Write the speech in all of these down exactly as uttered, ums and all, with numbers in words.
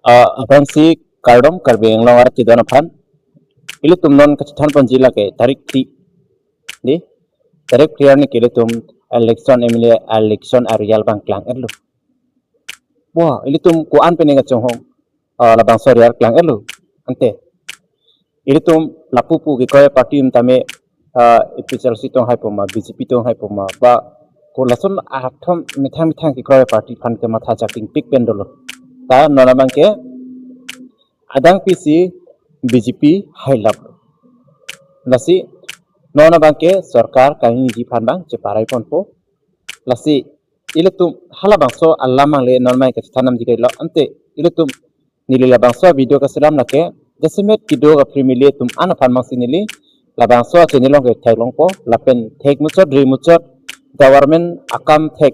Ah, aphrangsi kardom Karbi Anglong arat kedun aphan. Ilitum non kachethan ponji lake tarik three. Di, tarik three arni ke ilitum election, M L A election a-result abang klang-etlo. Wah, ilitum ko-an pen kachonghong, ah, labangso result klang-etlo. Ante ilitum lapu pu kekroi party atum tame, ah, A P H L C atum hai poma, B J P atum hai poma, ba ko lason athom methang methang kekroi party aphan kematha chakingpik pen dolo. Ta non abang ke adang pisi B J P hailap. Lasi non abang ke sorkar kaningjeji aphan abang cheparai ponpo. Lasi ilitum halabangso alam angle non mai kachethan damji kailo, ante ilitum neli labangso video kaselam lake jasemet keduk a-family atum an aphan abangsi neli labangso a-channel along ke theklongpo, lapen thek muchot ri muchot government akam thek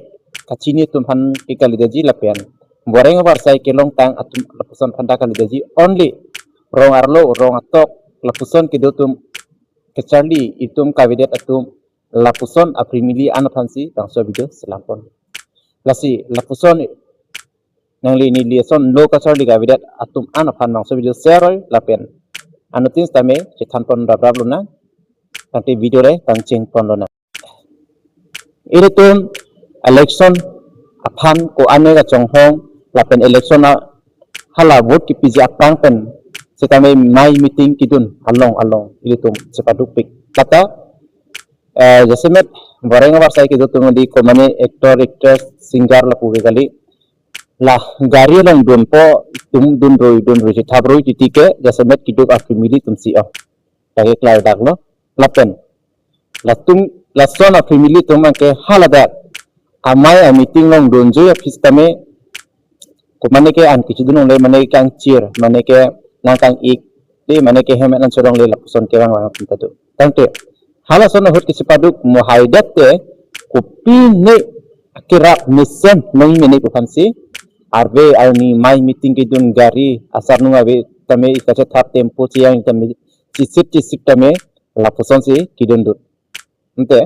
kachini atum aphan ke kalidaji lapen boreng abarsai kelongtang atum lapuson aphanta kalidaji, only rong arlo rong atok lapuson kedo atum kacharli itum kavedet atum lapuson a-family an aphansi labangso video selam pon. Lasi lapuson nangli neli ason lo kacharli kavedet atum an aphan labangso video share oi lapen anuttin sitame chethan pon raprap lonang. Tangte video le pangcheng pon lonang. Ilitum election aphan ko-an kachonghong lapen election a hala vote kepiji aphrang pen sitame mai meeting kedun along along ilitum chepadukpik. Tata, eh, jasemet boreng abarsai kedo atum di komane actor, actress, singer lapu ke kali, la gari along dunpo, itum dun roi dun roi chethap roi titi ke jasemet keduk a-family atumsi o. Lake klardaklo lapen latum lason a-family atum abang ke haladak amei a-meeting along dunjoi aphi sitame, komane ke an kechedun longle, mane ke kangchir, mane ke nangkang-ik, di mane ke hem an cholongle, lapuson kevang vang atum ta do. Tangte halason ahut kechepaduk mo haidet te kopine akerap mesen nong mene pu aphansi arve arni mai meeting kedun, gari asar nung ave tame, kachethap tempo cheyang tame, chisip chisip tame lapusonsi kedun dun. Ante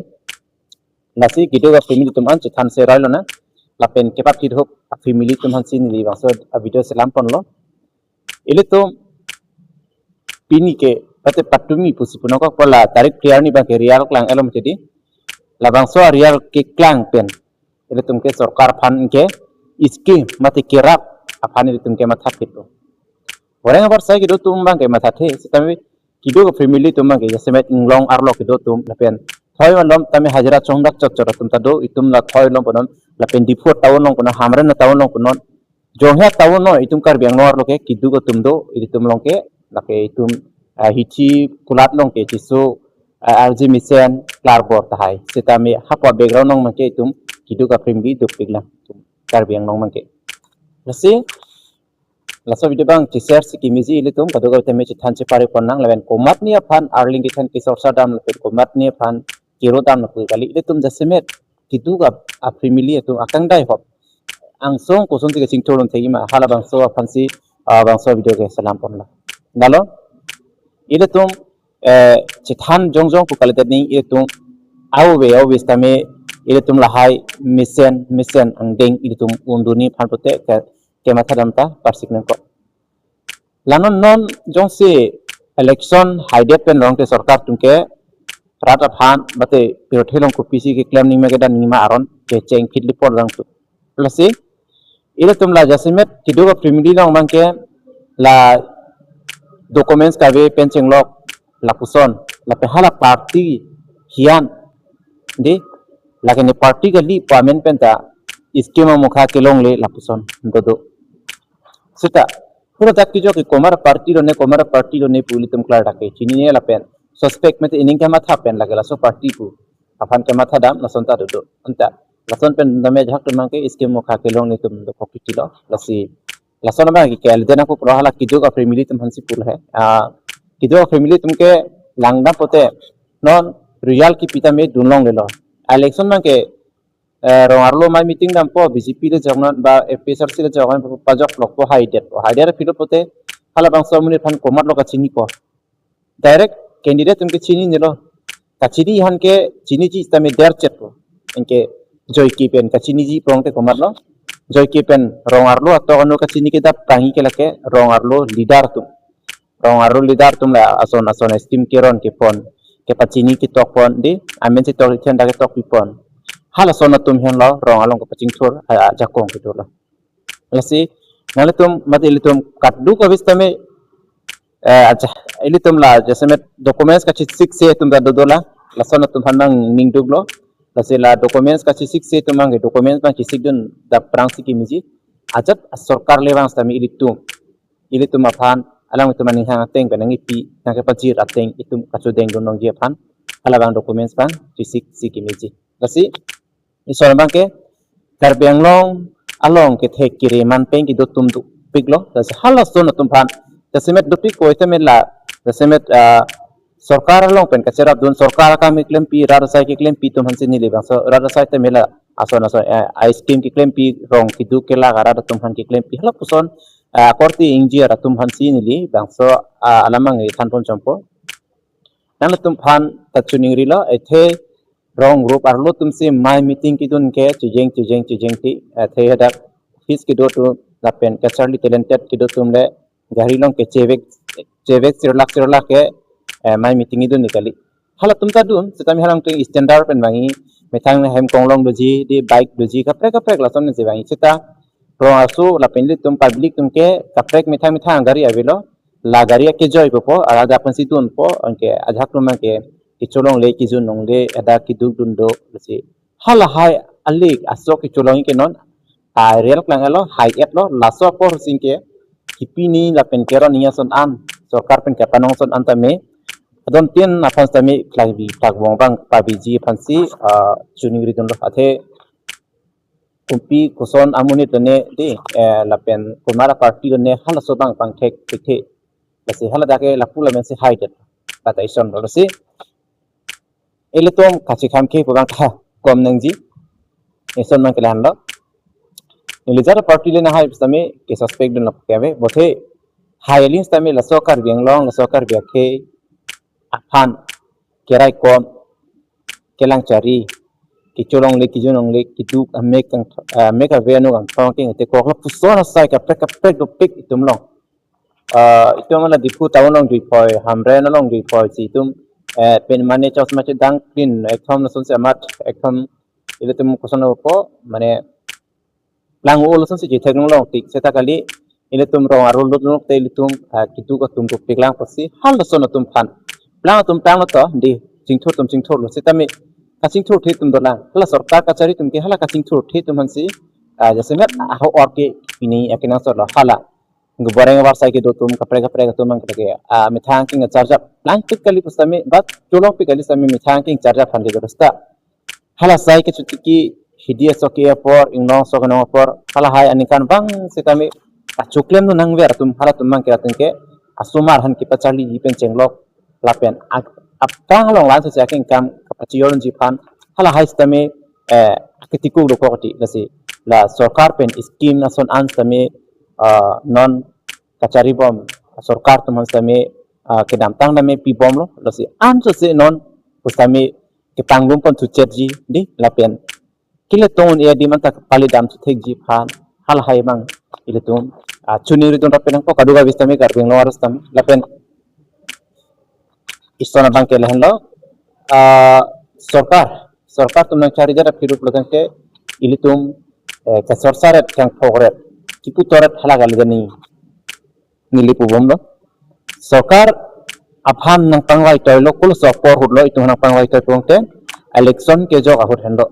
lasi keduk a-family atum an chethan share oi lonang. Lapen kepap kidhop a-family atum aphansi neli labangso a-video selam ponlo. Ilitum pini ke pate patumi pusi punokok pola tarik three arni abang ke result klang-etlo mati di. Labangso a-result keklang pen ilitum ke sorkar aphan ke scheme mate kerap aphan ilitum ke mathaphitlo. Boreng abarsai kedo atum abang ke mathathe, sitame keduk a-family atum abang ke jasemet inglong arlo kedo atum lapen thoi malom tame hajira chongdak chotchot atum ta do, itum la thoi along punon lapen Diphu town along punon, Hamren town along punon, Jorhat town along, itum Karbi Anglong arlo ke keduk atum do, ilitum along ke lake itum, ah, hithi kulat along ke chiso, ah, arje mesen klarbor tahai. Sitame hapu a-background along abang ke itum keduk a-family dukpik lang itum Karbi Anglong abang ke. Lasi laso video abang che-share si kemeji ilitum kadokave tame chethan cheparai ponnang, lapen komatne aphan arling kethan kesorsa dam lapen komatne aphan kero dam lapu kali, ilitum jasemet keduk a-family atum akangdai hop angsong kosonsi kachingthur un thekji ma, halabangso aphansi, ah, labangso video ke selam ponlo. Dalo ilitum, eh, chethan jongjong pu kalidet ni ilitum ave ave sitame ilitum lahai mesen mesen angdeng ilitum unduni aphan pute ke kematha dam ta parsik nangkok. La non non jongsi election haidet pen rong te sorkar atum ke rat aphan mate pirthe along kopisi keklem nangji ma kedan nangji ma aron kecheng phit lipor lang tu. Lasi ilitum la jasemet keduk a-family along abang ke la documents kave pen chenglok lapuson, lapen hala party hian di, lake ne party kali pu amen pen ta scheme amokha kelongle lapuson dodo. Seta pura dak kejok ke komat party lo ne, komat party lo ne pu ilitum klardak ke chinine lapen suspect mate ining kematha pen lake laso party pu aphan kematha dam lason ta dodo. Anta lason pen tame ajahak atum abang ke scheme amokha kelongle atum do pocket lo. Lasi lason abang ke kalidet nangkok pulo, hala keduk a-family atum aphansi pulo he. Ah, keduk a-family atum ke langdam pute non result kipi tame dun longlelo. Election abang ke, eh, rong arlo mai meeting dampo, B J P le joknon ba A P H L C le joknon, pajok lokpo, haidet po. Haidet aphi lo pute halabangso amonit aphan komatlo kachinipo. Direct candidate atum ke chininelo. Kachini aphan ke chiniji sitame derchet po. Anke joike pen kachiniji prong te komatlo. Joike pen rong arlo atok anu kachini kedap kanghi ke lake rong arlo leader atum. Rong arlo leader atum la ason ason scheme keron kepon, kepachini ketok pon di, amen si tok ithen dak ketok pipon. Halason atum henlo rong along kepachingthur a, ajakong kedo lo. Lasi nanglitum mati ilitum kadokave sitame, eh, acha, ilitum la jasemet documents kachesik se atum ta dodo la, lason atum aphan nangning duklo. Lasi la documents kachesik se atum abang ke documents abang chesikdun dak prang si kemeji. Ajat sorkar le vang sitame ilitum, ilitum aphan, alanglitum aning hang ateng pen nangkipi, nangkepajir ateng itum kachudengdun longji aphan, halabang documents abang chesik si kemeji. Lasi ison abang ke Karbi Anglong along kethek kiri man pen kedo atum dopiklo. Lasi halason atum aphan jasemet dopik koi tame la, jasemet, ah, sorkar along pen kacherapdun, sorkar akam keklempi, rat asai keklempi atum aphan si neli bangso rat asai tame la ason ason, eh, a scheme keklempi, rong keduk kelak arat atum aphan keklempi, halapuson, ah, korte ingji arat atum aphan si neli bangso, ah, alam abang thanpon chompo. Nanglitum aphan ta chiningrilo, athe rong rup arlo atum si mai meeting kedun ke chijeng chijeng chijeng ti, athe hadak office kedo atum lapen kacharli talented kedo atum le gari along kechevek, chevek chirlak chirlak ke, eh, mai meeting kedun ni kali. Halatum ta dun, sitame halang ting standard pen vangji, methang hem konglong doji, di bike doji, kaprek kaprek lason si vangji. Seta rong aso lapen ilitum public atum ke kaprek methang methang gari avelo, la gari akejoi popo, arada pen si dunpo, anke ajahak atum abang ke kecholongle, kejunlongle, ada kedukdun do, lasi. Halahai alik aso kecholong ke non, ah, real klang alo, hai et lo, laso apor sing ke, kipini lapen keron ning ason an, sorkar pen kapanong ason an tame, adon tin aphan tame, klangbi, takbong abang, pabiji aphan si, ah, chiningridunlo, athe, kumpi koson amonit lone di, eh, lapen komat aparty lone halaso abang pangthek thekthe. Lasi haladak ke lapu lamen si haidet. Kata isonlo lasi. Ilitum kachekam ke pu abang ta kom nangji. Ison abang ke lahenlo. Neli jat aparty le nanghai sitame ke suspect dunlo kave. Bothe hai aling sitame laso Karbi Anglong, laso Karbi akhei aphan keraikom, kelangchari, kecholongle, kejunlongle, keduk amek kang, ah, amek ave anu kangthong keng te kok lapuson asai kaprek kaprek dopik itum along. Ah, itum ala Diphu town along juipoi, Hamren along juipoi si itum, eh, pen mane chos mache dang clean, ekdom lason si amat, ekdom ilitum koson po, mane lang ul ason si chethek nang long tik seta kali, ilitum rong arlo lut long te ilitum, ah, keduk atum dopik lang pusi halason atum aphan. Plang atum planglo to di, chingthur atum chingthurlo sitame kachingthurthe atum dolang. Hala sorkar kachari atum ke hala kachingthurthe atum aphan si, ah, jasemet aho or ke pini akenangsotlo hala. Goboreng avarsai kedo atum kaprek kaprek atum abang ke, ah, methang keng charjap lang pik kali pusitame, bat cholong pik kali sitame methang keng charjap aphan kedo seta. Hala asai kechotiki hidi aso ke apor, inglong aso kenong apor, halahai aningkan abang sitame kachoklemdun nangver atum, halatum abang ke atum ke asomar aphan kepacharliji pen chenglok lapen ag-, apkang along lan sese akengkam kapachijorji aphan, halahai sitame, eh, ketikuk dokok ti lasi. La sorkar pen scheme ason an sitame, ah, non kacharibom, sorkar atum aphan sitame, ah, kedamtang tame pibomlo, lasi an sese non pusitame kepanglum pon thuchetji di lapen kile tong un-e adim anta pali dam thuthekji aphan halahai abang ilitum, ah, chiningridun rap pen nangpo kadokave sitame Karbi Anglong arat sitame lapen ison abang ke lahenlo, ah, sorkar, sorkar atum nangchari jara phirup lo tangte ilitum, eh, kasorsaret kangphokret kipu toret hala kali jani neli pubomlo. Sorkar aphan nangpangvaitoilo, koloso apor ahutlo itum nangpangvaitoi pulangte election kejok ahut henlo.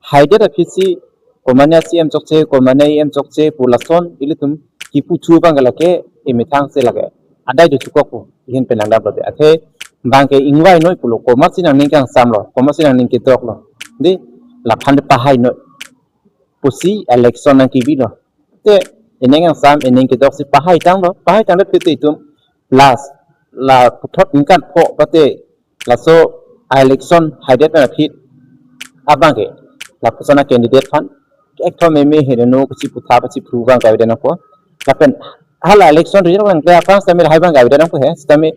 Haidet aphi si komane C M chokche, komane E M chokche pu lason ilitum kipu thu abang ke lake emethang si lake adai do chukok pu ihin pen nangdamlo de. Athe abang ke ingvainoi pulo, komat si nangning kangsamlo, komat si nangning kedoklo. Di laphan de pahainoi pusi election nangkebilo. Te ening kangsam, ening kedok si pahaitanglo, pahaitanglo te itum last la puthot ingkan pho pate laso election haidet pen aphi abang ke lapuson acandidate aphan ekthom meme henono kachiputha kachiphru abang kave nangpo. Lapen hala election result nangkle aphrang sitame lahai abang kave nangpo he, sitame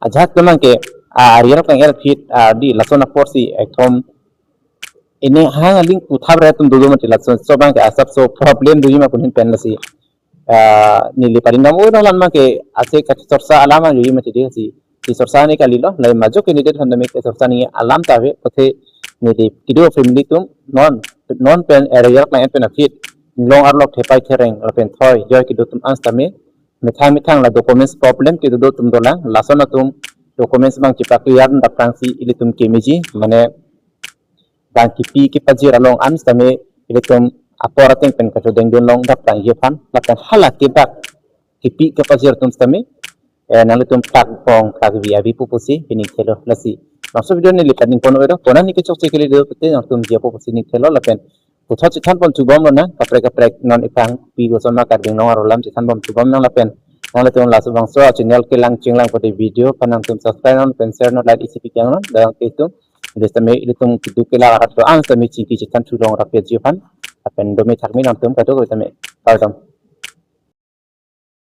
ajahak atum abang ke, ah, result nang-el aphi, ah, di lason apor si ekthom Ini hang aling puthap re atum dodo mati lason so abang ke asap so problem doji ma kunin pen lasi. Ah, neli paling nam oi nang lan ma ke ase kachorcha alam an doji mati dei si. Si chorcha ni kalilo, lai majok candidate aphan tame ke chorcha ni alam ta ave, kothe neli kedo family atum non, non pen area lang pen aphi inglong arlok thepai thereng lapen thoi joi kedo atum an sitame methang methang la documents problem kedo atum dolang, lason atum documents abang chepa clear dap tangsi ilitum kemeji, mane bang kipi kepajir along an sitame ilitum apor ateng pen kachodeng dun long dap tangji aphan, lapen hala kebak kipi kepajir atum sitame, eh, nanglitum tak bong tak vi avi pu pusi pining thelo lasi. Bangso video neli kaning pon oi do, pona ni kechokche kali do pute nangtum ji apo pusi ning thelo lapen puthot chethan pon chubom lonang, kaprek kaprek non ipang pi gosoma Karbi Anglong arolam chethan bom chubom nang lapen nanglitum laso bangso channel kelang chinglang pute video aphan nangtum subscribe non pen share non like isi pi kang non dang ke itum. Ilitum sitame ilitum kedo kelak arat do an sitame chingki chethan chulong rap ji aphan. Lapen dome thakme nangtum kadokave tame. Kardom.